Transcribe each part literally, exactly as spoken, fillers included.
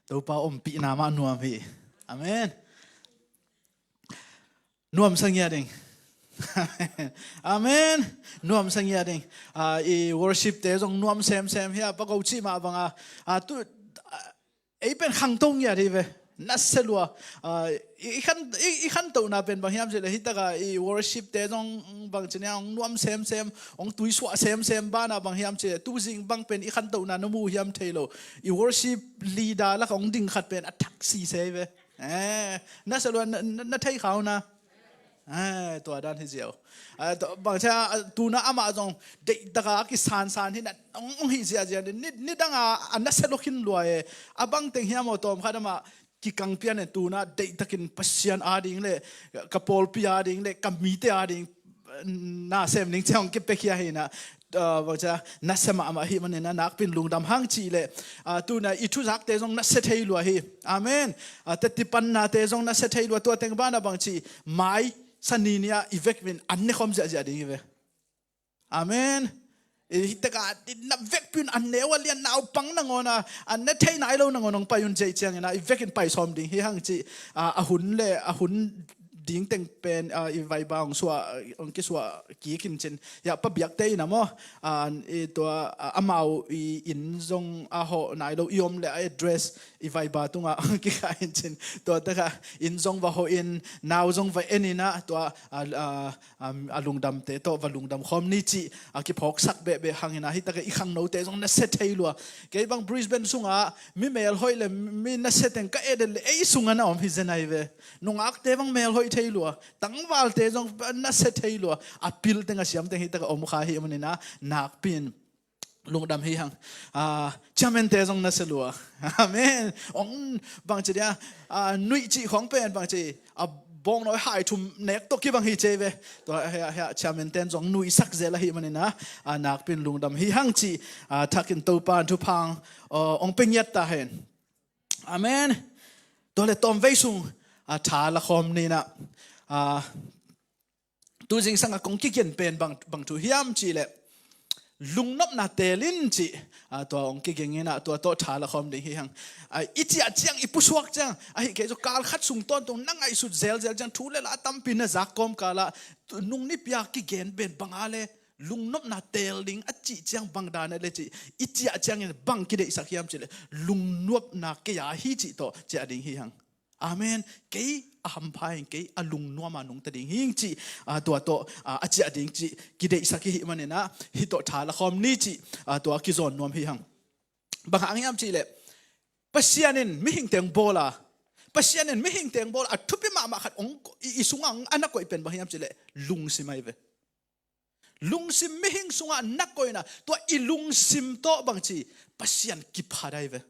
Topa ompihna mah nuam hi. Amen. Nuamsa ngiat ding. Amen. Nuamsa ngiat ding. Ah, i worship te zong nuam semsem hi a, pa ko cih mah banga, ah, tu, ah, ei pen khangto ngiat hi ve. Nasia lua. Ah, i, i khan, i, i khantohna pen bang hiam cih leh, hi taka i worship te zong bang ci nia, hong nuam semsem, hong tuisuah semsem banah bang hiam cih leh, tuzing bang pen i khantohna na mu hiam thei lo. I worship leader lak hong ding khat pen a thak sise hi ve. Eh, nasia lua, na, na, na thei kha uh na. Eh, tua dan hi ziau. Eh, tua, bang cia, ah, tuna amah zong deihtaka a kisansan hi na, hong, hong hi ziazia. Ni, nidanga a nasia lua khin lua e. A bang teng hiam aw, tawm khat amah kikang pian e, tuna deihtakin Pasian ading le ka pawlpi ading le ka mite ading na sem ning ciang kipekhia hi na. Ah, bang cia, nasia mahmah hi manin a nakpin lungdam hang cih leh, ah, tuna i thuzakte zong nasia thei lua hi. Amen. Ah, teti pannate zong nasia thei lua, tua teng banah bang ci, mai sani nia i vekvin an ne khawm ziahziah ding hi ve. Amen. I hi taka na vekpin an ne ua lian naupang nangawn a, an ne thei nai lo nangawn hong pai un cih ciangin a, i vekin pai sawm ding hi hang cih, ah, a hun le a hun ding teng pen, ah, i Viber hong suah, hong kisuah kik in cin. Hiah pa biakte in a maw, ah, i tua, ah, amau i inn zong a hawh nai lo i om le a address i Viber tungah hong kikhai in cin. Tua taka inn zong va hawh in, nau zong va en in a, tua, ah, ah, ah, a lungdamte tawh va lungdam khawm ni cih a kiphawksak behbeh hang in a, hi taka i khangnote zong nasia thei lua. Kei bang Brisbane sungah mi melhoih le mi nasia teng ka et le ei sungah na om hi zen ahi ve. Nungakte bang melhoih thei lua, tangvalte zong nasia thei lua, a pil teng a siam teng hi taka om kha hi manin a nakpin lungdam hi hang. Ah, chairman te zong nasia lua. Amen. Ong bang ci dia, ah, nuih cih khong pen bang ci, a bawngnawi hai thum nek tawh kibang hi cei ve. Tua hia, hia chairman ten zong nuihsak zel ahi manin a, ah, nakpin lungdam hi hang cih, ah, thakin Topa in thupha, ah, ong pe ngiat ta hen. Amen. Tua le tawmvei sung, ah, tha la khawm ni na. Ah, tu zingsang a kong kigen pen bang, bang thu hiam cih leh, lungnopna teel in cih, ah, tua ong kigen in a, tua tawh tha la khawm ding hi hang. Ah, i ciah ciang, i pusuak ciang, ahi kei cu kal khat sung tawntung na ngaihsut zelzel ciang, thu le la tampi na zak kawmkal ah, tu nung nipi a kigen pen bang a le, lungnopna teel ding a cih ciang bang dan a le cih, i ciah ciangin bang kideihsak hiam cih leh, lungnopna kei a hi cih tawh ciah ding hi hang. Amen. Kei a hampha in kei a lungnuam a nungta ding hi ing cih, ah, tua tawh, ah, a ciah ding cih kideihsak hi, hi manin a, hi tawh tha la khawm ni cih, ah, tua kizawn nuam hi hang. Bang hang hiam cih leh, Pasian in mihing teng bawl a, Pasian in mihing teng bawl a, a thupi mahmah khat ong, i, i sungah ong a na koih pen bang hiam cih leh, lungsim ahi ve. Lungsim mihing sungah na koihna, tua i lungsim tawh bang ci, Pasian kiphat ahi ve.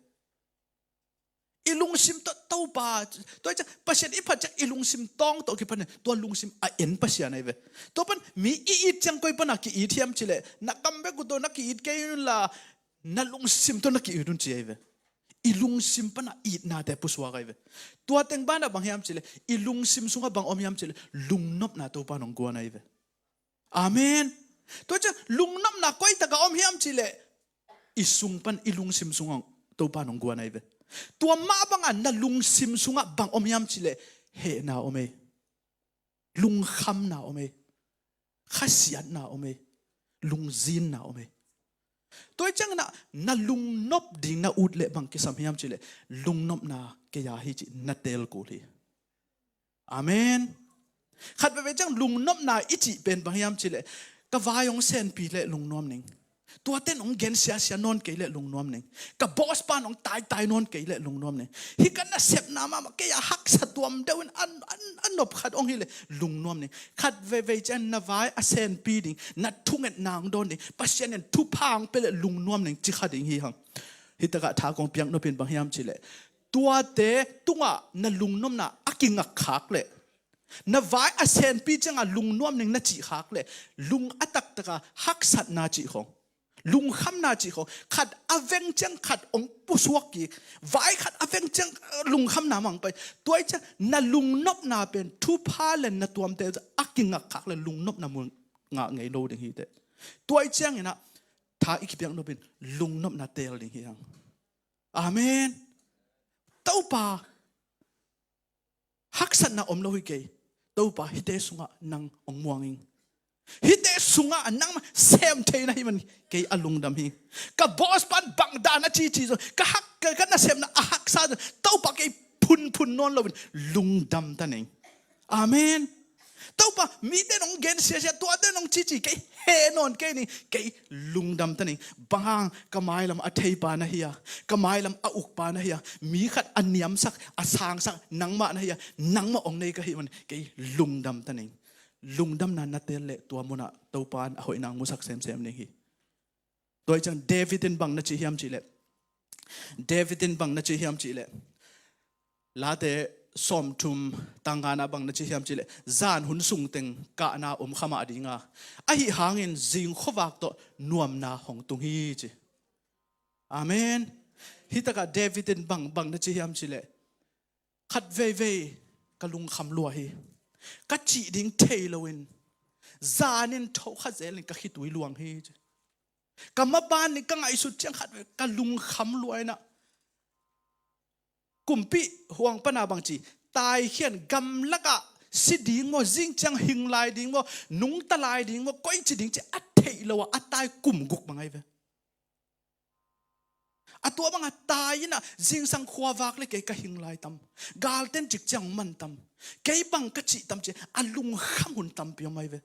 I lungsim tawh Topa, tua i ciang, Pasian i phat ciang i lungsim tawng tawh kiphat in, tua lungsim a en Pasian ahi ve. Tua pan mi i it ciang koi pana ki-it hiam cih leh, na kam bek uh tawh na ki-it kei un la, na lungsim tawh na ki-it un ci ahi ve. I lungsim pana itnate pusuak ahi ve. Tua teng banah bang hiam cih leh, i lungsim sungah bang om hiam cih leh, lungnopna Topa in ong guan ahi ve. Amen. Tua ciang lungnopna koi taka om hiam cih leh, i sung pan i lungsim sungah Topa in ong guan ahi ve. Tua mah banga na lungsim sungah bang om hiam cih leh, hehna om e. Lungkhamna om e. Khasiatna om e. Lungzinna om e. Tua i ciangin a, na lungnop ding na ut leh bang kisam hiam cih leh, lungnopna kei a hi cih na teel kul hi. Amen. Khat veve ciang lungnopna i cih pen bang hiam cih leh, ka vai hong senpi leh lungnuam ning. Tua ten hong gen siasia nawn kei leh lungnuam ning. Ka boss pan hong taitai nawn kei leh lungnuam ning. Hi ka nasepna mahmah kei a haksa tuam deuh in an, an, a nop khat hong hi leh lungnuam ning. Khat veve ciang na vai a senpi ding, na thungetna hong dawn ding, Pasian in thupha hong pe leh lungnuam ning ci kha ding hi hang. Hi takah tha kong piak nop in bang hiam cih leh, tuate tungah na lungnopna a kingakkhak leh, na vai a senpi ciangah lungnuam ning na cihkhak leh, lung a taktaka haksatna cih khong, lungkhamna cih khong, khat a veng ciang khat hong pusuak kik, vai khat a veng ciang, eh, lungkhamna mang pai. Tua i ciang na lungnopna pen thupha le na tuamte a kingakkhak leh lungnopna mu ngah ngei lo ding hi teh. Tua i ciangin a, tha i kipiak nop in lungnopna teel ding hi hang. Amen. Topa, haksatna om lo hi kei. Topa, hihte sungah nang hong muang ing. Hihte sungah nangmah sem thei na hih man kei a lungdam hi. Ka boss pan bangdan a cici zong, ka hak, ka, ka nasemna a haksa zong, Topa, kei phunphun nawn loin lungdam ta ning. Amen. Topa, mite nong gen siasia, tuate nong cici, kei he nawn kei ning, kei lungdam ta ning. Bang hang? Ka mailam a theipa na hi a, ka mailam a ukpa na hi a, mi khat a niamsak, a sangsak nangmah na hi a, nangmah hong nei ka hih man kei lungdam ta ning. Lungdamna na teel leh tua munah Topa in a hoihna hong musak semsem ding hi. Tua hi ciang David in bang na ci hiam cih leh, David in bang na ci hiam cih leh, Late sawmthum tang ngana bang na ci hiam cih leh, zan hun sung teng kahna om kha mah ding a, ahi hangin zing khuavak tawh nuamna hong tung hi ci. Amen. Hih takah David in bang, bang na ci hiam cih leh, khat veivei ka lungkham lua hi. Ka cih ding thei loin zan in tho kha zelin ka khitui luang hi ci. Ka maban in ka ngaihsut ciang khat vei ka lungkham lua in ah, kumpi huang pana bang ci, taikhian gamlakah si ding maw, zing ciang hing lai ding maw, nungta lai ding maw, koici ding ci a theih lo a, a tai kum guk bang ahi ve. A tua bangah tai in ah zingsang khuavak le kei ka hing lai tam, galten cik ciang man tam, kei bang ka cih tam ci a lungkham hun tampi om ahi ve.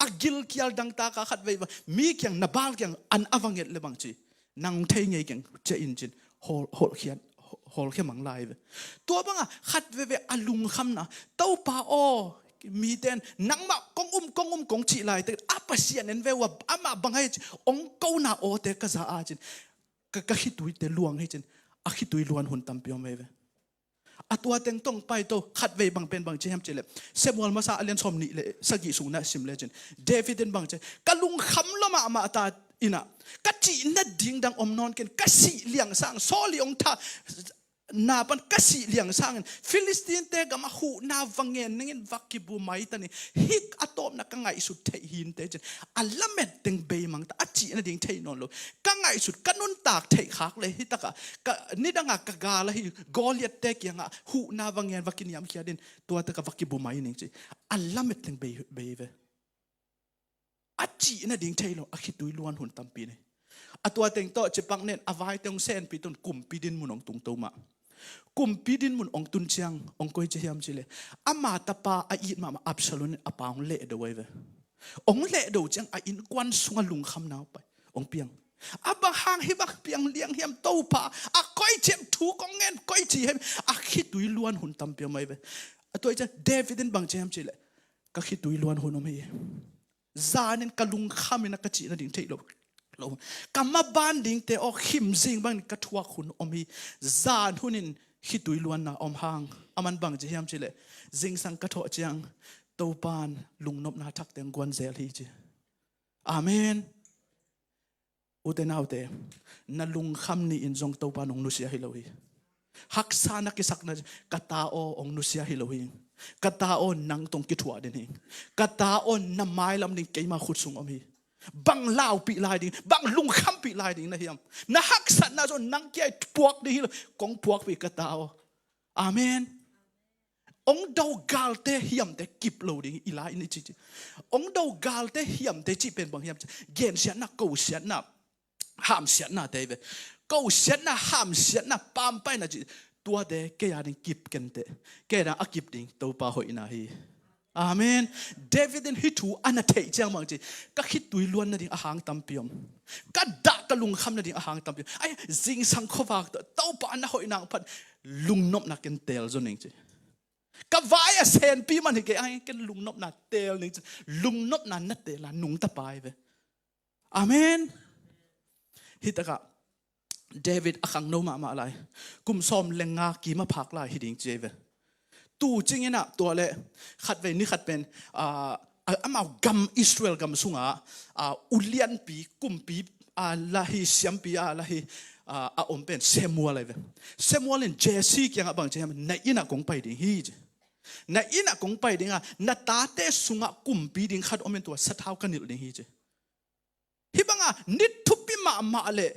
A gilkial dangtak a khat vei bang mi kiang, Nabal kiang an a va nget le bang ci, nang thei ngei keng, ciah in cin, hawl, hawlkhia, hawlkhia mang lai ve. Tua bangah khat veivei a lungkhamna, Topa aw, mite in nangmah kong um, kong um kong cih lai te, a Pasian en ve uh a, amah bang ahi ci, hong kona awte ka za a cin, ka, ka khituite luang hi cin, a khitui luan hun tampi om ahi ve. A tua teng tawh pai to, khat vei bang pen bang ci hiam cih leh, Samuel masa a lian sawm nih le sagih sung na sim le cin, David in bang ci, ka lungkham lua mahmah ta in ah, ka cih nading dang om nawn ken, ka sih liang sang, Saul i hong tha na pan ka sih liang sangin Philistine-te gamah huhna va ngen ningin va kibu mai ta ni. Hih a tawpna ka ngaihsut theih hi inteh cin, a lamet teng beimang ta, a cih nading thei nawn lo. Ka ngaihsut, ka nuntak theih khak le, hih takah ka, nidangah ka gal ahi Goliath-te kiangah huhna va ngen, va kiniamkhiat in, tua takah va kibu mai ning ci. A lamet teng bei, bei ve. A cih nading thei lo, a khitui luan hun tampi nei. A tua teng tawh cipak nen, a vaite hong senpi tun kumpi dinmun hong tung to mah. Kumpi dinmun hong tun ciang hong koici hiam cih leh, ama tapa a it mahmah Absalom in a pa hong lehdo ahi ve. Hong lehdo ciang a innkuan sungah lungkhamna hong pai, hong piang. A bang hang hih bang piang liang hiam Topa, a koici thu kong ngen koici hiam, a khitui luan hun tampi om ahi ve. A tua hi ciang David in bang ci hiam cih leh, ka khitui luan hun om hi. Zan in ka lungkham in ah ka cih nading theih lo, lo. Ka maban dingte aw, khim zing bangin ka thuak hun om hi. Zan hun in khitui luanna om hang, aman bang ci hiam cih leh, zingsang ka thawh ciang Topa in lungnopna thak teng guan zel hi ci. Amen. Ute naute, na lungkham ni in zong Topa nong nusia hi lo hi. Haksa na kisakna, ka ta aw, hong nusia hi lo hi. Ka ta aw, nang tawh kithuah den hi. Ka ta aw, na mailam ding keima khut sung om hi. Bang laupih lai ding, bang lungkhampih lai ding na hiam? Na haksatna zong nang kia i puak ding hi lo, kong puakpih ka ta aw. Amen. Hong do galte hiamte kip lo ding i lai in i ci ci. Hong do galte hiamte cih pen bang hiam cih, gensiatna, kosiatna, hamsiatnate hi ve. Kosiatna, hamsiatna, pampaina cih, tuate kei a ding kip kenteh. Kei a ding a kip ding Topa hoihna hi. Amen. David in hih thu a na theih ciang bang ci, ka khitui luan nading a hang tampi om. Ka dah ka lungkham nading a hang tampi om. Ai, zingsang khuavak tawh Topa na hoihna hong phat, lungnopna ken teel zaw ning ci. Ka vai a senpi man hi kei, ai, ken lungnopna teel ning ci. Lungnopna na teel a nungta pa hi ve. Amen. Hih takah David a khangno mahmah lai. Kum sawm le nga kim a phak lai hi ding ci hi ve. Tu cingin ah tua le khatvei ni khat pen, ah, a, amau gam Israel gam sungah, ah, ulianpi, kumpi, ah, la hi, siampi, ah, la hi, ah, a om pen Samuel ahi ve. Samuel in Jesse kiangah bang ci hiam, na innah kong pai ding hi ci. Na innah kong pai ding a, na tate sungah kumpi ding khat om in tua sathau ka nilh ding hi ci. Hih banga ni thupi mahmah le,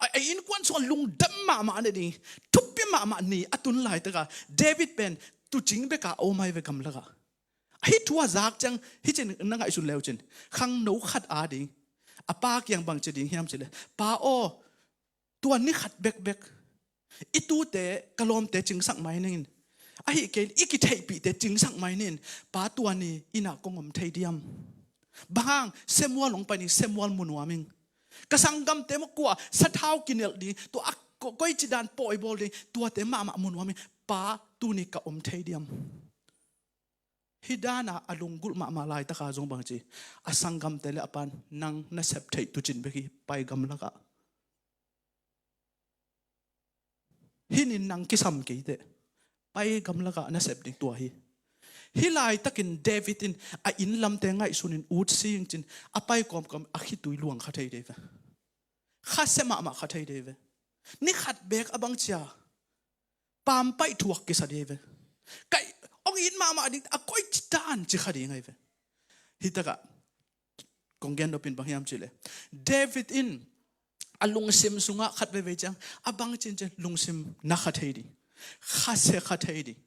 a, a innkuan sungah lungdam mahmah na ding, thupi mahmah ni a tun laitaka David pen tuucing beka a om ahi ve gamlaka. Hih thu a zak ciang hih cin na ngaihsun leu cin, khangno khat a ding a pa kiang bang ci ding hiam cih leh, "Pa aw, tua ni khat bekbek i tuute, ka lawmte cingsak mai ning in, ahih kei leh i kitheihpihte cingsak mai ning in, Pa, tua ni inn ah kong om thei diam? Bang hang, Samuel hong pai ning, Samuel mu nuam ing. Ka sanggamte maw, kua sathau kinelh ding, tua a ko-, koici dan pawi bawl ding, tuate mahmah mu nuam ing. Pa, tuni ka om thei diam?" Hih dan a a lunggulh mahmah laitaka zong bang ci, a sanggamte le a pa'n, "Nang na sep theih tuucin bek hi, pai gamlakah. Hih ni-in nang kisam kei teh, pai gamlakah na sep ding tua hi." Hih laitakin David in a inn lamte ngaihsunin ut sing cin, a pai kawmkawm a khitui luang kha thei dei ve. Khasia mahmah kha thei dei ve. Ni khat bek a bang cia pampaih thuak kisa dei ve. Ka hong it mahmah ding, a koici dan ci kha ding ahi ve. Hih takah kong gen nopin bang hiam cih leh, David in a lungsim sungah khat veivei ciang a bang cincin lungsim na kha thei ding, khasia kha thei ding.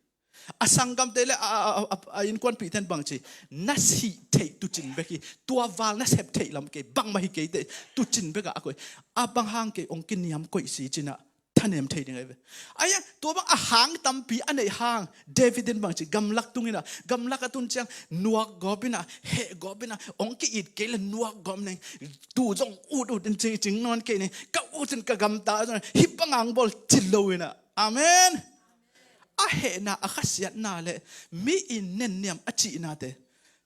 A sanggamte le a, a, a, a, a innkuanpihte in bang ci, "Na sih theih tuucin bek hi, tua val na sep theih lam kei, bangmah hi kei teh, tuucin bekah a koih, a bang hang kei hong kiniam koih si," ci-in ah thanem thei ding ahi ve. Ahi hang tua bang a hang tampi a neih hang David in bang ci, gamlak tung in ah, gamlak a tun ciang nuak gawp in ah, heh gawp in ah, hong ki-it kei leh nuak gawp ning, tuu zong ut ut in cing, cing nawn kei ning, ka ut in ka gamta zong, hih bang hang bawl ci lo in ah. Amen. A hehna, a khasiatna le mi i nenniam a cihnate,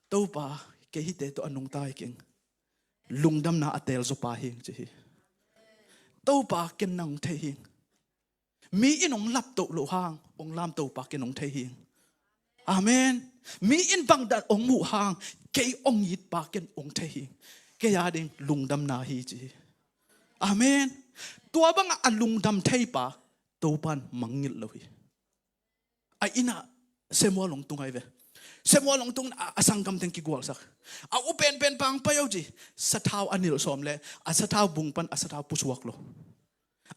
"Topa, kei hihte tawh a nungta hi keng. Lungdamna a teel zaw pa hi ing," ci hi. "Topa, ken nang thei hi ing. Mi in hong laptoh loh hang hong lamto pa ken hong thei hi ing. Amen. Mi in bangdan hong muh hang kei hong it pa ken hong thei hi ing. Kei a ding lungdamna hi," ci hi. Amen. Tua bangah a lungdam thei pa Topa'n mangngilh lo hi. A inn ah Samuel hong tung ahi ve. Samuel hong tung a, a sanggamte in kigualsak. A u penpen pa hong pai o ci. Sathau a nilh sawm le a sathau bung pan a sathau pusuak lo.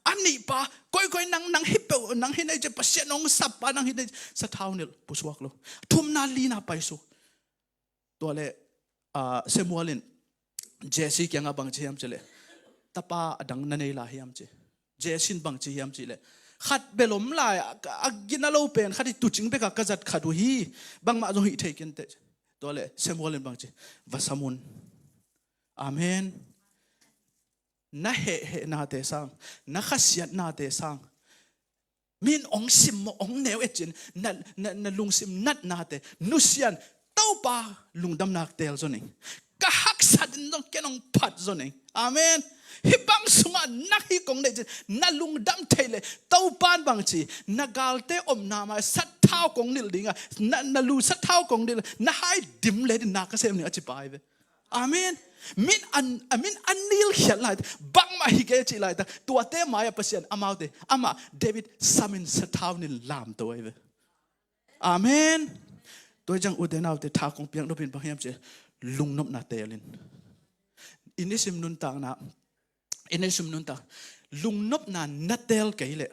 A nih pa, "Koikoi nang, nang hi peuh, nang hi nei ci, Pasian hong sap pa nang hi nei ci." Sathau nilh pusuak lo. Thumna, lina paisuk. Tua leh, ah, Samuel in Jesse kiangah bang ci hiam cih leh, "Tapa a dang na nei lai hiam?" ci. Jesse in bang ci hiam cih leh, "Khat bel om lai, a, a gina lo pen khat hi, tuucing bekah ka zat khat uh hi, bangmah zong hih thei ken teh." Tua leh Samuel in bang ci, "Va sam un." Amen. Na hehhehnate sang, na khasiatnate sang, mi in hong simmawh, hong neu et cin, na, na, na lungsim natnate nusia in, "Topa, lungdamna teel zaw ning. Ka haksat in zong ken hong phat zaw ning." Amen. Hih bang sungah nang hi kong deih cin, na lungdam theih leh Topa'n bang ci, "Na galte omna mai sathau kong nilh ding a, na, na lu sathau kong nilh, na hai dim le ding na ka sem ning," a ci pa hi ve. Amen. Min an, a min an nilkhiat lai, bangmah hi kei cih laitak, tuate mai-ah Pasian amaute, amah David samin sathau nin lamto ahi ve. Amen. Tua hi ciang ute naute, tha kong piak nopin bang hiam cih leh, lungnopna teel in. I nisim nuntakna, i nisim nuntak, lungnopna na teel kei leh,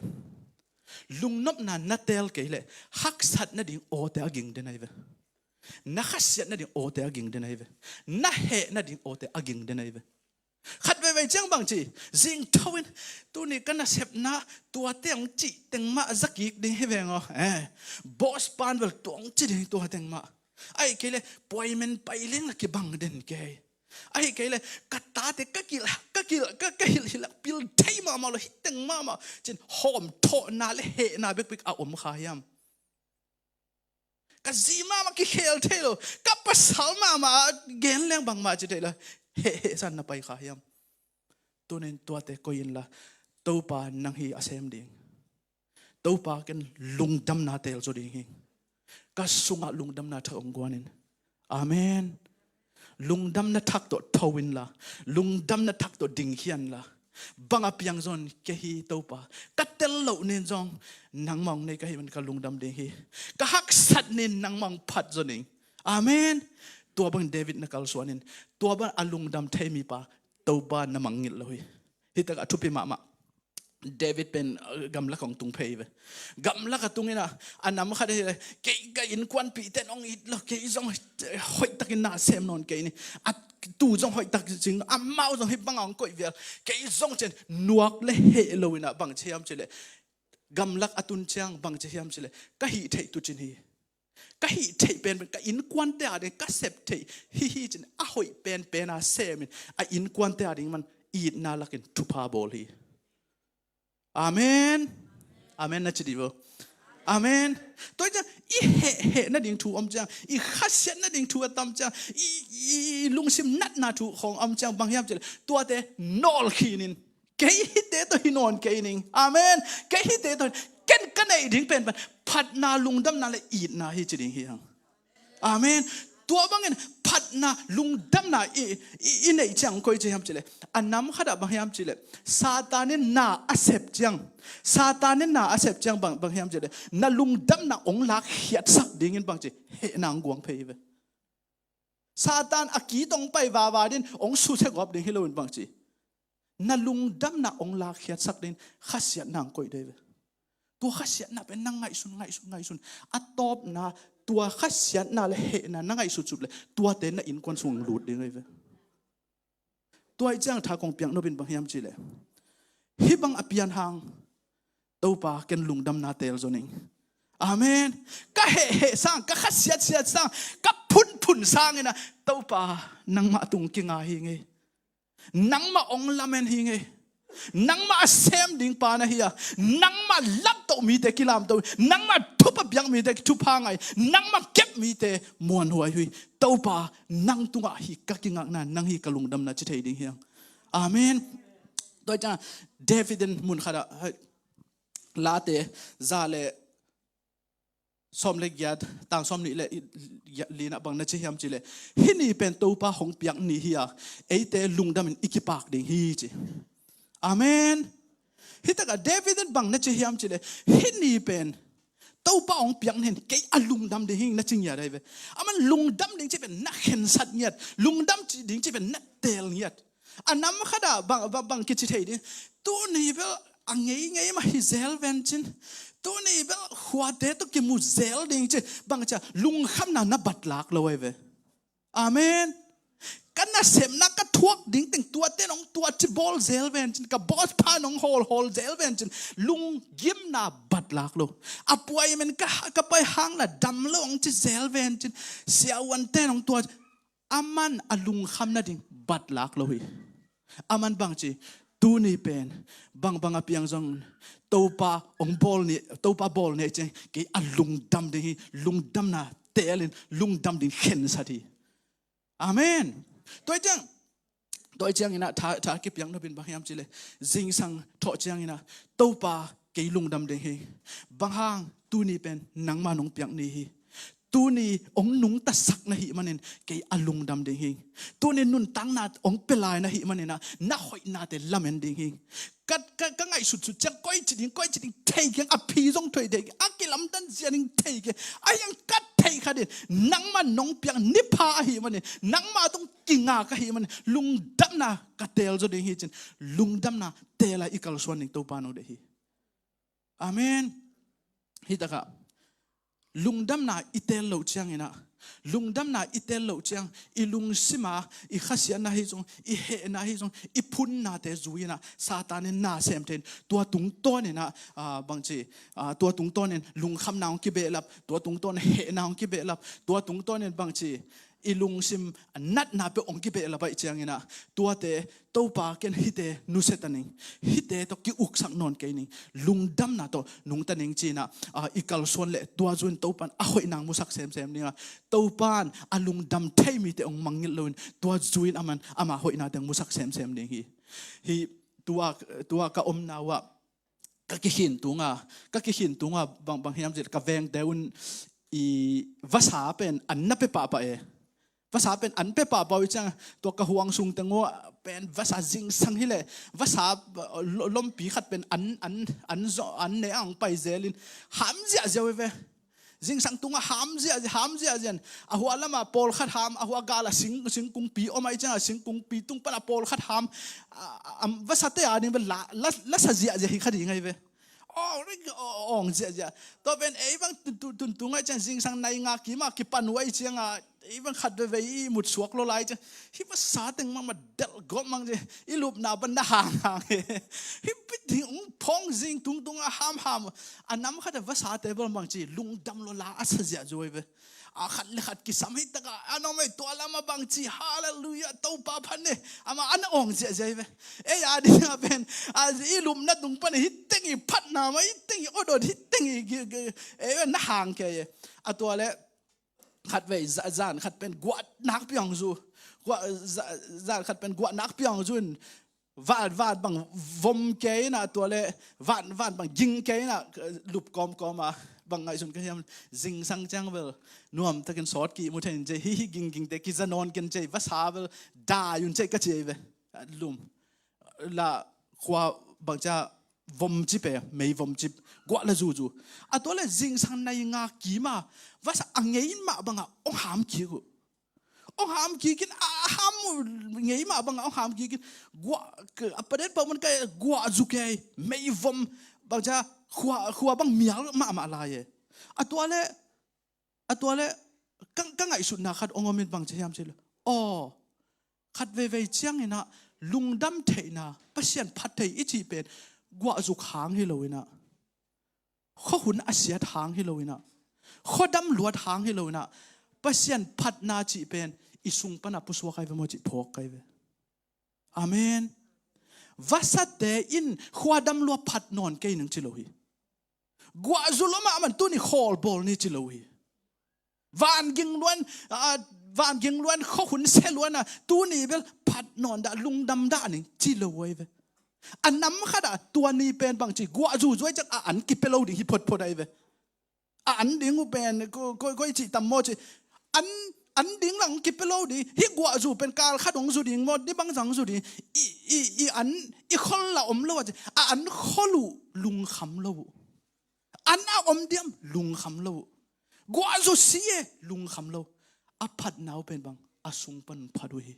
lungnopna na teel kei leh, haksat nading awte a ging den ahi ve. Na khasiat nading awte a ging den ahi ve. Na heh nading awte a ging den ahi ve. Khat veivei ciang bang ci, zingtho in, "Tuni ka nasepna tuate hong cih teng mah za kik ding hi veng aw. Eh, boss pa'n bel tua hong ci ding, tua teng mah. Ahih kei leh puaimen pai leng la kibang den kei. Ahih kei leh ka tate ka kilh, ka kilh, ka, ka hilh hilh a pil thei mahmah lo, hih teng mahmah," ci-in hawmthawhna le hehna bekbek a om kha hiam? "Ka zi mahmah kikhel thei lo, ka pasal mahmah a gen leng bangmah ci thei lo, heh, heh san na pai kha hiam?" Tunin tuate koi inla, "Topa, nang hi a sem ding. Topa, ken lungdamna teel zaw ding hi. Ka sungah lungdamna thak hong guan in." Amen. Lungdamna thak tawh tho inla, lungdamna thak tawh dingkhia inla, "Bang a piang zong kei hi Topa, ka tel loh nin zong nangmah hong nei ka hih manin ka lungdam ding hi. Ka haksat nin nangmah hong phat zaw ning." Amen. Tua bangin David na kalsuan in, tua bang a lungdam thei mipa Topa na mangngilh lo hi. Hih takah a thupi mahmah, David pen gamlak hong tung phei ve. Gamlak a tung inah a nam khat hi le, kei ka innkuanpihte in hong it lo, kei zong hoihtakin na sem nawn kei ni. A tu zong hoihtak cing, amau zong hih bangah hong koih vial, kei zong cin nuak le heh lo inah bang ci hiam ci le, gamlak a tun ciang bang ci hiam ci le, ka hih theih tucin hi. Ka hih theih penpen ka innkuante a ding ka sep theih hi hi cin a hoih penpen a semin a innkuante a ding man itna lakin thupha bawl hi. Amen. Amen na ci dih vo. Amen. Tua ciang i hehheh nading thu om ciang, i khasiat nading thu a tam ciang, i, i lungsim natna thu khong om ciang bang hiam ci le, tuate nawl khinin, kei hihte tawh hi nawn kei ning. Amen. Kei hihte tawh, ken ka neih ding penpen phatna, lungdamna le itna hi ci ding hi hang. Amen. Tua bangin phatna, lungdamna i, i, i neih ciang koi ci hiam ci le, a nam khatah bang hiam ci le, Satan in na a sep ciang, Satan in na a sep ciang bang, bang hiam ci le, na lungdamna hong lakkhiatsak dingin bang ci, hehna hong guang phei hi ve. Satan a kitong pai vava din hong susia gawp ding hi loin bang ci, na lungdamna hong lakkhiatsak dingin khasiatna hong koih dei ve. Tua khasiatna pen na ngaihsun, ngaihsun, ngaihsun. A tawpna, tua khasiatna le hehna na ngaihsutsut le, tuate na innkuan sung lut ding hi ve. Tua ih ciang tha kong piak nopin bang hiam ci le, hih bang a pian hang, Topa, ken lungdamna teel zaw ning. Amen. Ka hehheh sang, ka khasiatsiat sang, ka phunphun sang inah, Topa, nangmah tung kinga hi ngei. Nangmah hong lamen hi ngei. Nangmah a sem ding pa na hi a, nangmah lamtoh mite kilamto, nangmah thupha biak mite thupha ngai, nangmah kep mite muanhuai hui. Topa, nang tungah hi ka kingakna, nang hi ka lungdamna ci thei ding hi hang. Amen. Tua ciang David in mun khatah, Late za le sawm le giat, tang sawm nih le i, i, li-in ah bang na ci hiam ci le, hih ni pen Topa hong piak ni hi a, eite lungdamin i kipak ding hi ci. Amen. Hih takah David in bang na ci hiam ci le, hih ni pen Topa hong piak ni hin kei a lungdam ding hi na ci ngiat ahi ve. Aman lungdam ding ci pen na khensat ngiat, lungdam ding ci pen na teel ngiat. A nam khatah bang, bang, bang kici thei ding. Tuni bel a ngeingei mah hi zel ven cin. Tuni bel khuate tawh kimu zel ding cin. Bang cia lungkhamna na batlak lo ahi ve. Amen. Ka nasepna ka thuak ding teng tuate nong tua ci bawl zel ven cin. Ka boss pa nong hawlhawl zel ven cin. Lunggimna batlak lo. A puai men ka, ka pai hang la dam lo ong ci zel ven cin. Siavuante nong tua Aman a lungkham nading batlak lo hi. Aman bangci, tuni pen bangbang a piang zong Topa ong bawl ni, Topa bawl ni ciang kei a lungdam ding hi, lungdamna teelin lungdam ding khensat hi. Amen. Tua hi ciang, tua hi ciangin ah tha, tha kipiak nopin bang hiam cih leh, zingsang thawh ciangin ah Topa kei lungdam ding hi. Bang hang, tuni pen nangma nong piak ni hi. Tuni ong nungtasak na hih manin kei a lungdam ding hi. Tuni nuntakna ong pia lai na hih manin ah na hoihnate lamen ding hi. Ka, ka, ka ngaihsutsut ciang koi ci ding, koi ci ding thei keng, a phi zong thei thei keng, a kilamdan zia ding thei keng. Ahi hang ka theih khat in nangma nong piak ni pha ahih manin, nangma tung kingak ahih manin lungdamna ka teel zaw ding hi cin, lungdamna teel a i kalsuan ding Topa nong deih hi. Amen. Hih takah lungdamna i teel loh ciangin ah, lungdamna i teel loh ciang, i lungsima, i khasiatna hi zong, i hehna hi zong, i phunnate zui in ah Satan in na sem thei in, tua tungtawnin ah, ah, bangci, ah, tua tungtawnin lungkhamna hong kibehlap, tua tungtawnin hehna hong kibehlap, tua tungtawnin bangci, i lungsim natna peuh hong kibehlap ahih ciangin ah, tuate Topa ken hihte nusia ta ning, hihte tawh ki-uksak nawn kei ning, lungdamna tawh nungta ning ci-in ah, ah, i kalsuan leh tua zui-in Topa in a hoih nang musak semsem ding a, Topa in a lungdam thei mite hong mangngilh loin tua zui-in aman ama hoihnate hong musak semsem ding hi. Hih tua, tua ka omna uh ah ka kikhin tung a, ka kikhin tung a bang, bang hiam cih leh ka vengte un i vasa pen an na pia pahpah e. Vasa pen an pia pahpah uh ciang, tua ka huang sung teng uh pen vasa zingsang hi leh, vasa, lo-, lompi khat pen an, an, an zo-, an ne ang pai zelin ham ziahziah uh hi ve. Zingsang tungah ham ziahziah, ham ziahziah in, a hua lamah pawlkhat ham, a hua galah sing, singkungpi om ahih ciangah singkungpi tung panah pawlkhat ham. A, a, a vasate a ding bel la, la, lasa ziahziah hi kha ding ahi ve. Awng, awng ziahziah. Tua pen ei bang tun, tun, tun tung ahih ciang zingsang nai nga kimah kipan uh ahih ciangah ei bang khat veivei i mutsuak lo lai ciang, hih vasa teng mahmah delh gawp mang ci, i lupna pan na hanghang hi. Hih pi ding ung phawng zing tungtungah hamham. A nam khat a vasate bel bang ci, lungdam lo la a sa ziahziah uh ahi ve. A khat le khat kisam hi takah a na om ei, tua lamah bang ci, halleluiah, Topa phat ni. Amah an awng ziahziah ahi ve. Ei a dingah pen a i lupna tung pan hih teng i phatna mah, hih teng i awdawt, hih teng i gi, gi, ei na hang kei e. A tua le khatvei za, zan khat pen guah nakpi hong zu. Guah, za, zan khat pen guah nakpi hong zu in, van, van bang vom kei inah, tua le van, van bang ging kei inah, lup kawmkawm a, bang ngaihsun ka hiam, zingsang ciang bel nuamtakin sawt ki mu thei in ci, hih, hih ginggingte kiza nawn ken ci, vasa bel dai un ci ka ci ahi ve. Lum la khua bangcia vom cip e, mei vom cip, guah la zuzu. A tua le zingsang nai nga kima vasa a ngei mah bangah hong ham kik uh. Hong ham kik in, a ham uh ngei mah bangah hong ham kik in, guah, a paden pau man kai guah zu kei, mei vom bangcia khua, khua bang mial mahmah lai e. A tua le A tua le ka, ka ngaihsutna khat hong om in bang ci hiam ci le, aw, khat veivei cianginah lungdam theihna, Pasian phat thei i cih pen guahzuk hang hi loinah, khuahun a siat hang hi loinah, khuadam luat hang hi loinah, Pasian phatna cih pen i sung panah pusuak ai ve maw cih phawk kai ve. Amen. Vasate in khuadam lua phat nawn kei ning ci lo hi. Guahzu lua mahmah tuni khawlbawl ni ci lo hi. Vanging luan, a, vanging luan khuahun sia luan a tuni bel phat nawn dah, lungdam dah ning ci lo ahi ve. A nam khat ah tua ni pen bang ci guahzu zuai ciang a an kipia lo ding hi photphot ahi ve. A an ding uh pen ko, ko, koi cih tam maw ci. An, an ding lang kipia lo ding. Hih guahzu pen kal khat hong zu ding maw, ni bangzah hong zu ding. I, i, i an, i khol la om lo a ci. A an khol uh lungkham lo uh. An a om diam lungkham lo uh. Guahzu si e lungkham lo. A phatna uh pen bang a sung pan phat uh hi.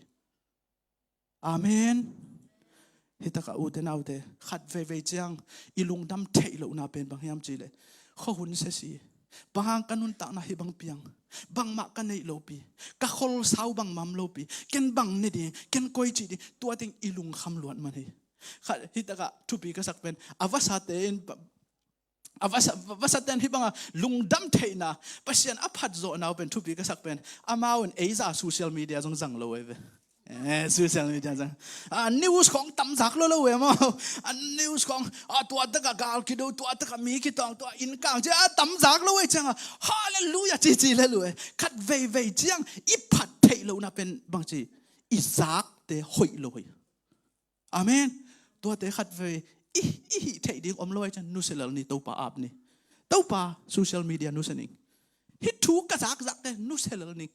Amen. Hitakah ute naute, khat veivei ciang i lungdam theih lohna pen bang hiam cihleh, khuahun sia si, bang hang ka nuntakna hih bang piang, bangmah ka neih lopi, ka kholsau bang mam lopi, ken bang ne ding, ken koi cih ding, tua teng i lungkham luat man hi. Khat hitakah thupi ka sak pen a vasate in a vasa, vasaten hih banga lungdam theihna, Pasian a phatzawhna uh pen thupi ka sak pen, amau in ei za social media zong zang lo ei ve. Eh, social media zang. A news khong tamzak lo lo ei maw. A news khong, a tua taka gal kido, tua taka mi kitawng, tua inn kang ci a tamzak lo ei cianga, halleluiah cici le lo ei. Khat veivei ciang i phat theih lohna pen bang ci, i zakte hoih lo ei. Amen. Tuate khatvei i, i hih theih ding om lo ai cian nusia lel ni, Topa ap ni. Topa, social media nusia ning. Hih thu ka zakzakte nusia lel ning.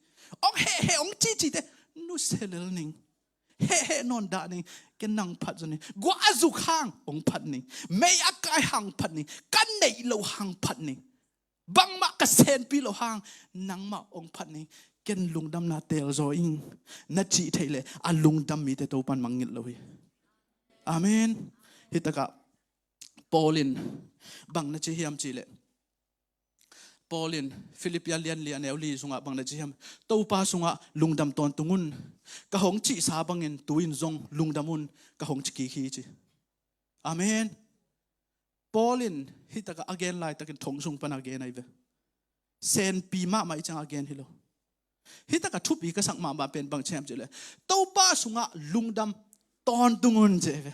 Ong hehheh ong cihcihte nusia lel ning. Hehheh nawn dah ning. Ken nang phat zaw ning. Guah a zuk hang ong phat ning. Mei a kai hang phat ning. Ka neih loh hang phat ning. Bangmah ka senpi loh hang nangmah ong phat ning. Ken lungdamna telzaw ing, na cih theih leh a lungdam mite Topan mangngilh lo hi. Amen. Hitakah Paul in bang na ci hiam cihleh, Paul in Philippi a lian li a neu li sungah bang na ci hiam? Topa sungah lungdam tawntung un. Ka hong cihsa bangin tu-in zong lungdam un, ka hong ci kik hi ci. Amen. Paul in hitakah a gen laitakin thong sung pan a gen ahi ve. Senpi mahmah i ciangah a gen hi lo. Hitakah thupi ka sak mahmah pen bang ci hiam cihleh, Topa sungah lungdam tawntung un ci ahi ve.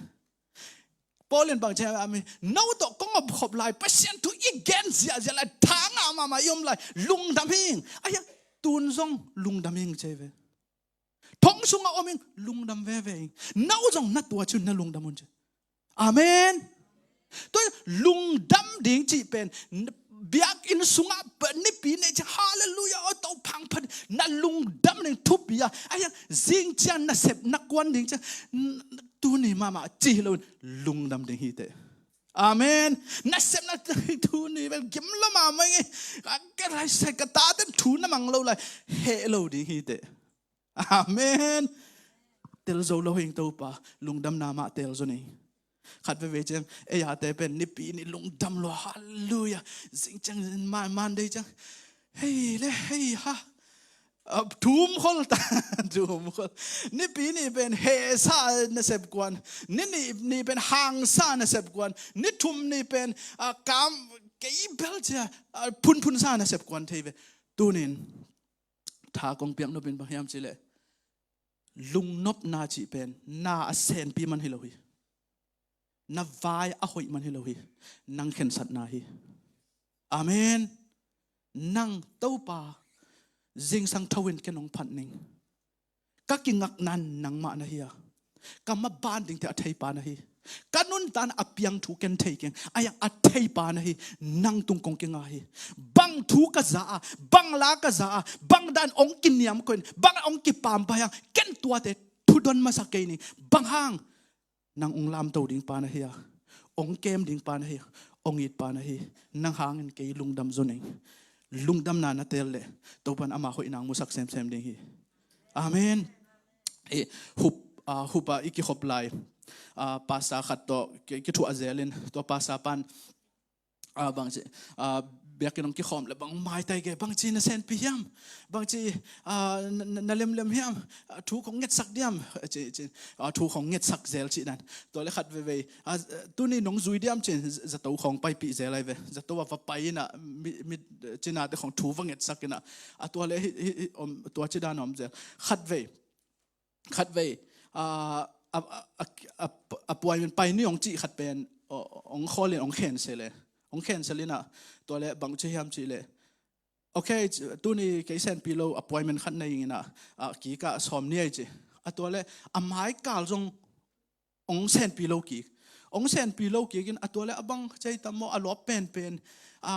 Paul in bang ci hiam, ami no tawh kong om khop lai, Pasian thu i gen ziahziah lai, thangah mahmah i om lai, lungdam hing. Ahiang tun zong lungdam hing ci ahi ve. Thong sungah om ing, lungdam veve ing. No zong na tua ci un, na lungdam un ci. Amen. Tua lungdam ding cih pen biakinn sungah nipi nei ciang halleluiah, aw Topa hong phat, na lungdam ding thupi a. Ahiang zing ciang na sep na kuan ding ciang tuni mahmah ci hi loin lungdam ding hi teh. Amen. Nasepna thu ni bel gim lo mahmah ing ei. Ka, ka lai sai ka tate thu na mang lo lai. Heh lo ding hi teh. Amen. Tel zo lo hi ing Topa, lungdamna mah tel zo ni. Khat veivei ciang ei a te pen Nipi ni lungdam lua, halleluiah. Zing ciang man, Monday ciang hei le hei ha. A, thum khol ta, thum khol. Nipi ni pen hehsa nasep kuan, ni, ni, ni pen hangsa nasep kuan, ni thum ni pen, a, kam kei bel cia, a, phunphun sa nasep kuan thei ve. Tunin tha kong piak nopin bang hiam cih leh lungnopna cih pen na a senpi man hi lo hi. Na vai a hoih man hi lo hi. Nang khensatna hi. Amen. Nang Topa, zingsang tho in ken hong phat ning. Ka kingakna nangmah na hi a, ka maban dingte a theipa na hi. Ka nuntakna a piang thu ken thei keng, a yang a theipa na hi. Nang tung kong kinga hi. Bang thu ka za a, bang la ka za a, bang dan hong kiniam koih in, bang hong kipampai a, ken tuate thudon masa kei ning. Bang hang? Nang hong lamto dingpa na hi a, hong kem dingpa na hi a, hong itpa na hi. Nang hangin kei lungdam zo ning. Lungdamna na tel leh Topan ama hoihna hong musak semsem ding hi. Amen. I hup, a, hup a i kikhop lai, a, pastor khat tawh ki, kithuah zel in, tua pastor pan, a, bangci, a, biakinn hong kikhawm leh bang maitai kei, bangci na senpi hiam? Bangci, a, na, na, na lemlem hiam? A, thu kong ngetsak diam? Ci, ci, a, thu kong ngetsak zel cih dan. Tua leh khat veivei, a, tuni nong zui diam cin, zato khawng paipih zel ai ve. Zato a va pai in a, mi, mi, cinate khawng thu va ngetsak in a. A tua leh hi, hi, hi, om, tua ci dan om zel. Khat vei, khat vei, a, a, a, a, a, appointment pai ni hong cih khat pen, o, hong call in hong cancel e. Hong cancel in a, tua leh bang ci hiam cih leh, okay, tuni kei senpi lo, appointment khat nei ing in a, a, kik ah sawm ni ei ci. A tua leh a maikal zong hong senpi lo kik. Hong senpi lo kik in a tua leh a bang cei tam maw, a lawp penpen, a,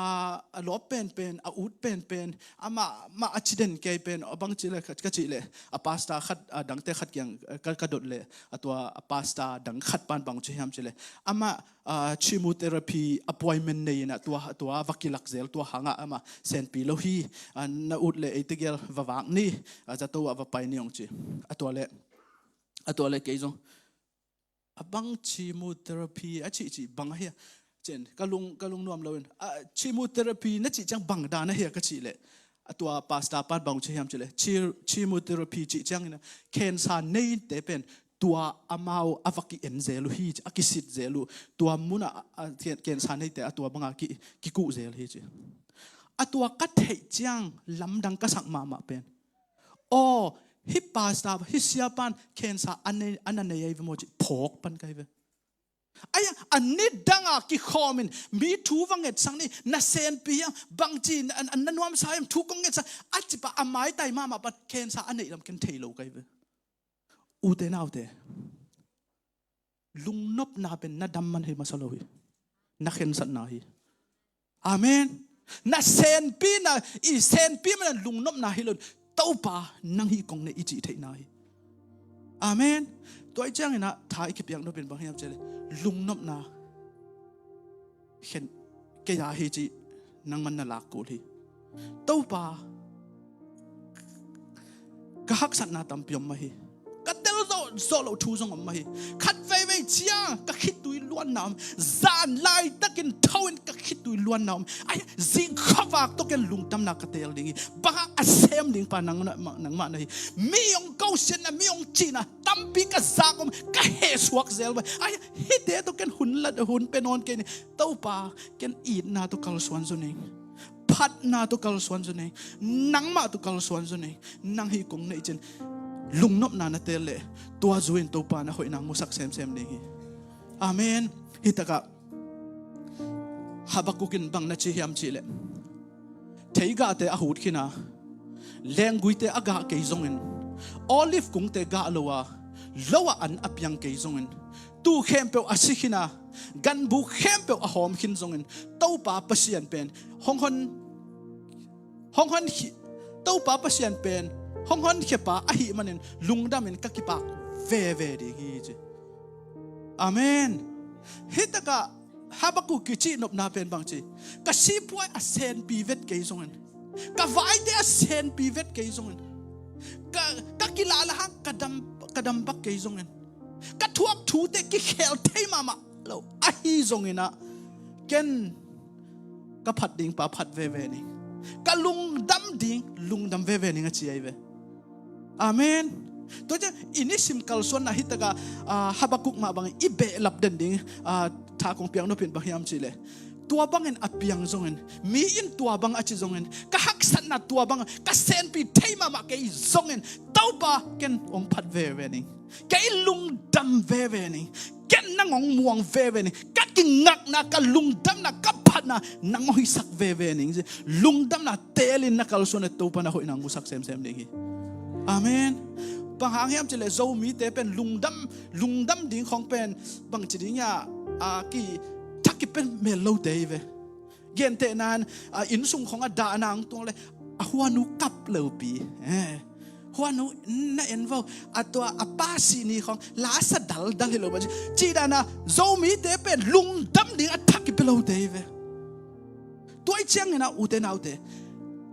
a lawp penpen, a ut penpen, amah, mah a ci den kei pen, a bang ci leh ka, ka cih leh, a pastor khat, a dangte khat kiang, ka, ka dot leh, a tua a pastor dang khat pan bang ci hiam cih leh, amah, a, chemotherapy appointment nei in a tua, tua va kilak zel, tua hang a amah senpi lo hi, a, na ut leh ei tegel va vak ni, a, zato ah va pai ni hong ci. A tua leh, a tua leh kei zong, a bang chemotherapy a cih cih bang a hia? Cin, ka lung, ka lung nuam lo in, a, chemotherapy na cih ciang bang dan a hia ka cih leh, a tua pastor pan bang ci hiam cih leh, che-, chemotherapy cih ciang in a, cancer neite pen tua amau a va ki-en zel uh hi, a kisit zel uh, tua mun ah, a, a, can-, cancer neite a tua bang a ki, kikuh zel hi ci. A tua ka theih ciang lamdang ka sak mahmah pen, aw, hih pastor, hih sia pan cancer a nei, a na nei ai ve maw ci phawk pan kai ve. Ai, a nidang a kikhawm in, mi thu va ngetsak ni, na senpi hiam, bangci, na, na, na nuamsa hiam, thu kong ngetsak, a cipa a maitai mahmah pan cancer a neih lam ken thei lo kai ve. Ute naute, lungnopna pen na dam man hi masa lo hi. Na khensatna hi. Amen. Na senpi na, i senpi man lungnopna hi lo in, Topa nang hih kong nei i cih theihna hi. Amen. Tua i ciangin a tha i kipiak nopin bang hiam cih leh, lungnopna khen kei a hi cih nangman na lak kul hi. Topa, ka haksatna tampi om mah hi. Ka tel zawh, zawh loh thu zong om mah hi. Khat veivei ciang ka khitui luanna om. Zan laitakin tho in ka khitui luanna om. Ai, zing khuavak tawh ken lungdamna ka teel ding hi. Bang hang a sem dingpa nang, nangmah na hi. Mi hong kosiatna, mi hong cihna tampi ka zak om, ka hehsuak zel mah. Ai, hihte tawh ken hun la, hun pia nawn kei ni. Topa, ken itna tawh kalsuan zo ning. Phatna tawh kalsuan zo ning. Nangmah tawh kalsuan zo ning. Nang hih kong neih cin lungnopna na teel leh, tua zui in Topa na hoihna musak semsem ding hi. Amen. Hih takah Habakuk in bang na ci hiam cih leh, theigahte a hut khin a, lengguite a gah kei zongin, olive kungte gah lo a, lo ah an a piang kei zongin, tuu khempeuh a si khin a, ganbuk khempeuh a hawm khin zongin, Topa Pasian pen hong hon, hong hon khi-, Topa Pasian pen hong honkhiapa ahih manin lungdamin ka kipak veve ding hi ci. Amen. Hih takah Habakkuk kicihnopna pen bang ci, ka sipuai a senpi vet kei zongin, ka vaite a senpi vet kei zongin, ka, ka kilahla hang ka dam, ka dam bak kei zongin, ka thuak thute kikhel thei mahmah lo ahi zongin ah, ken ka phat ding pa phat veve ning, ka lungdam ding lungdam veve ning a ci ahi ve. Amen. Tua ciang i nisim kalsuanna hi takah, ah, Habakkuk mah bangin i behlap den ding, ah, tha kong piak nopin bang hiam cihleh, tua bangin a piang zongin, mi in tua bang a ci zongin, ka haksatna tua bang, ka senpi thei mahmah kei zongin, Topa ken hong phat veve ning, kei lungdam veve ning, ken nang hong muang veve ning, ka kingakna, ka lungdamna, ka phatna nang hong hisak veve ning. Lungdamna teelin na kalsuan le Topa na hoihna hong musak semsem ding hi. Amen. Bang hang hiam cihleh Zomite pen lungdam, lungdam ding khong pen bang ci ding hiam, a, kitha kipia mel lote hi ve. Gentehna in, a, innsung khong a dahna hong tuang le a huanu kap lopi, eh, huanu na en vo, a tua a pa sih ni khong la sa daldal hi lo mah ci, cih dan a Zomite pen lungdam ding a tha kipia lote hi ve. Tua ahih ciangin ah ute naute,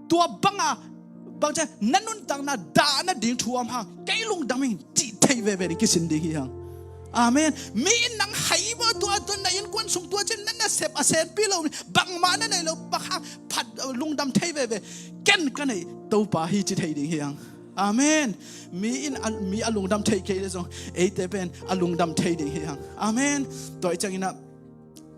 tua banga bang ciang na nuntakna dah nading thu om hang, kei lungdam ing cih thei veve ding kisin ding hi hang. Amen. Mi in nang hai maw, tua, tua na innkuan sung tua ciang na nasep a senpi lo, bangmah na nei lo, bang hang phat, lungdam thei veve. Ken ka neih Topa hi ci thei ding hi hang. Amen. Mi in a, mi a lungdam thei kei le zong eite pen a lungdam thei ding hi hang. Amen. Tua ahih ciangin ah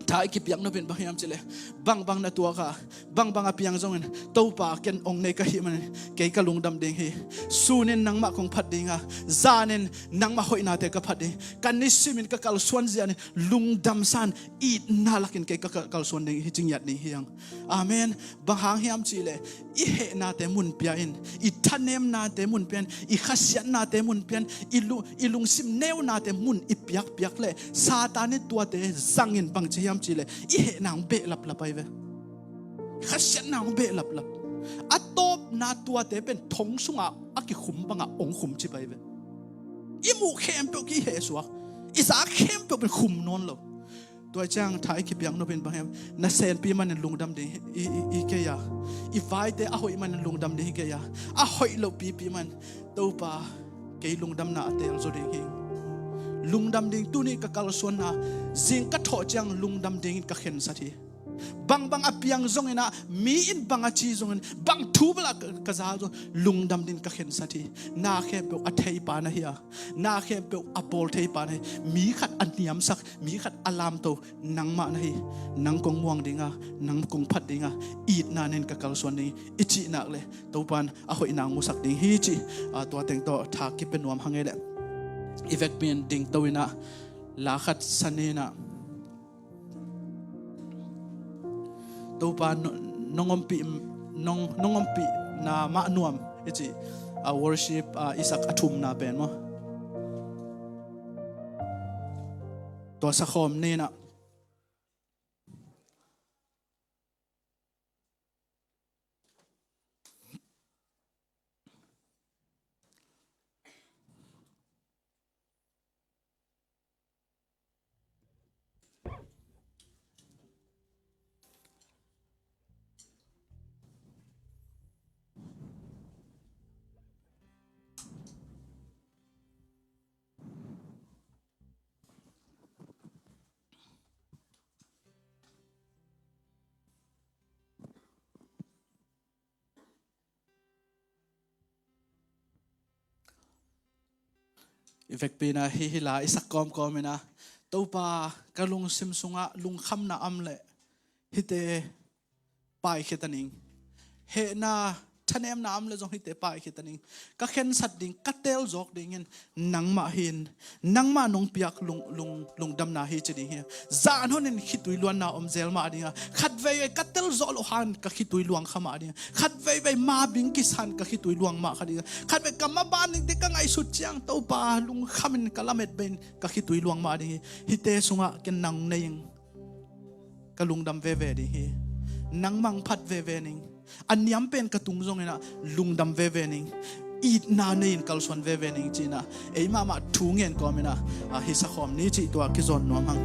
tha i kipiak nopin bang hiam cihleh, bangbang na tuak a, bangbang a piang zongin, Topa ken hong nei ka hih manin kei ka lungdam ding hi. Sunin nangmah kong phat ding a, zanin nangmah hoihnate ka phat ding, ka nisimin ka kalsuan zianin lungdam san, itna lakin kei ka kal-, kalsuan ding hi ci ngiat ding hi hang. Amen. Bang hang hiam cihleh, i hehnate mun pia in, i thanemnate mun pia in, i khasiatnate mun pia in, i lu-, i lungsim neunate mun i piakpiak leh Satan in tuate zangin bang ci hiam cihleh, i hehna hong behlaplap ahi ve. Khasiatna hong behlaplap. A tawpna tuate pen thong sungah a kikhum bangah hong khum cip ahi ve. I muh khempeuh kihehsuak, i za khempeuh pen khum nawn lo. Tua ciang tha i kipiak nopin bang hiam, na senpi manin lungdam ding hi, i, i, i kei a, i vaite a hoih manin lungdam ding hi kei a, a hoih loh pipi man, Topa, kei lungdamna a teel zaw ding hi. Lungdam ding tuni ka kalsuanna, zing ka thawh ciang lungdam dingin ka khensat hi. Bangbang a piang zongin ah, mi in bang a ci zongin, bang thu bel a ka, ka za zong, lungdam dingin ka khensat hi. Na khempeuh a theipa na hi a, na khempeuh a bawl theipa na hi. Mi khat a niamsak, mi khat a lamto nangmah na hi. Nang kong muang ding a, nang kong phat ding a, itna nen ka kalsuan ding hi, i cih nak leh Topan a hoihna hong musak ding hi ci. A, tua teng tawh tha kipia nuam hang ei leh. I vekpi in dingto in ah, la khat sa ni in ah, Topa, no-, nong ompih, nong, nong ompihna mah nuam i ci. A, worship, a, i sak a thumna pen maw. Tua sakhawm ni in ah. I vekpi in ah hih la i sak kawmkawm in ah, Topa, ka lungsim sungah lungkhamna om leh hihte paikhia ta ning. Hehna, thanemna om leh zong hihte paikhia ta ning. Ka khensat ding, ka teel zawk dingin nangmah hi in, nangmah nong piak lung, lung, lungdamna hi ci ding hi. Zan hunin khitui luanna om zel mah ding a, khat veivei ka teel zawh loh hangin ka khitui luang kha mah ding a, khat veivei mabing kisa in ka khitui luang mah kha ding a, khat vei ka maban dingte ka ngaihsut ciang, Topa, lungkhamin ka lamet bei in ka khitui luang mah ding hi. Hihte sungah ken nang nei ing. Ka lungdam veve ding hi. Nangmah hong phat veve ning. A niam pen ka tung zongin ah lungdam veve ning. Itna nei in kalsuan veve ning ci in ah, ei mahmah thu ngen kawm in ah, a, hih sakhawm ni cih tua kizawn nuam hang.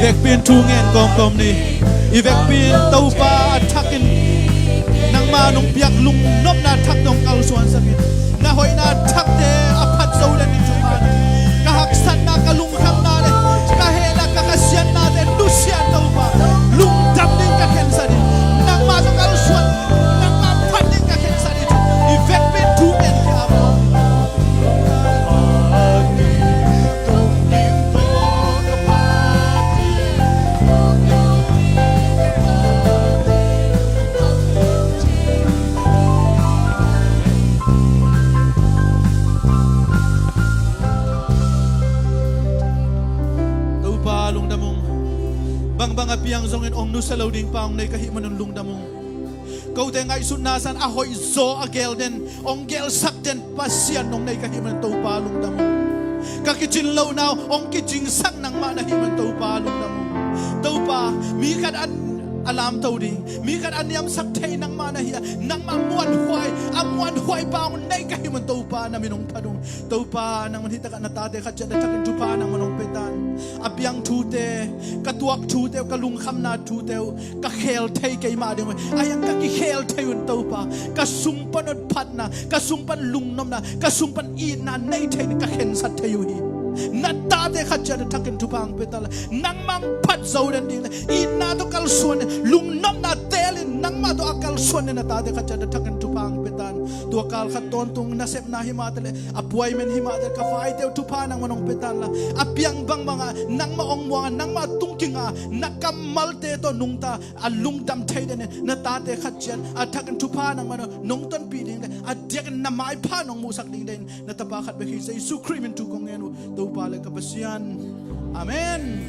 Vekpi in thu ngen kawmkawm ni. I vekpi in Topa a thakin nangma nong piak lungnopna thak dong kalsuansak in. Na hoihna thakte a phat zo den in Topa. Ka haksatna, ka lungkhamna le ka hehna, ka khasiatnate nusia in Topa. Lungdam ding ka khensat in. Nangma tawh kalsuan, nangma phat ding ka khensat in. I vekpi in thu ngen khia. Topa lungdam ung. Bangbang a piang zongin ong nusia lo ding pa ong nei ka hih manun lungdam ung. Kote ngaihsutna san a hoih zaw a geel den, ong geelsak den Pasian nong nei ka hih man Topa lungdam ung. Ka kicin lohna ong kicingsak nangmah na hih man Topa lungdam ung. Topa, mi khat an a lamto ding, mi khat a niamsak thei nangmah na hi a, nangmah muanhuai, a muanhuai pa ong nei ka hih man Topa na min ong phat ung. Topa nangman hih takah na tate khat ciat a thakin thupha nangman ong pia tan. A piang thute, ka tuak thute uh, ka lungkhamna thute uh ka khel thei kei mah ding uh. A hiang ka kikhel thei un Topa. Ka sung pan uh phatna, ka sung pan lungnopna, ka sung pan itna nei thei ding ka khensat thei uh hi. Na tate khat ciat a thakin thupha ong pia tan la. Nangmah ong phat zo den ding le itna tawh kalsuan in, lungnopna teel in nangmah tawh a kalsuan in na tate khat ciat a thakin thupha ong pia tan. Tua kal khat tawntung nasepna hi mah ta le, appointment hi mah ta le, ka vaite uh thupha nangman ong pia tan la. A piang bangbang a nangmah ong muang a, nangmah tung kinga, na kammalte tawh nungta a lungdam thei den in na tate khat ciat a thakin thupha nangman nong tonpih ding le a diakin na maipha nong muhsak ding den in na tapa khat bek hi Jesu Khrih min thu kong ngen uh, Topa le ka Pasian. Amen.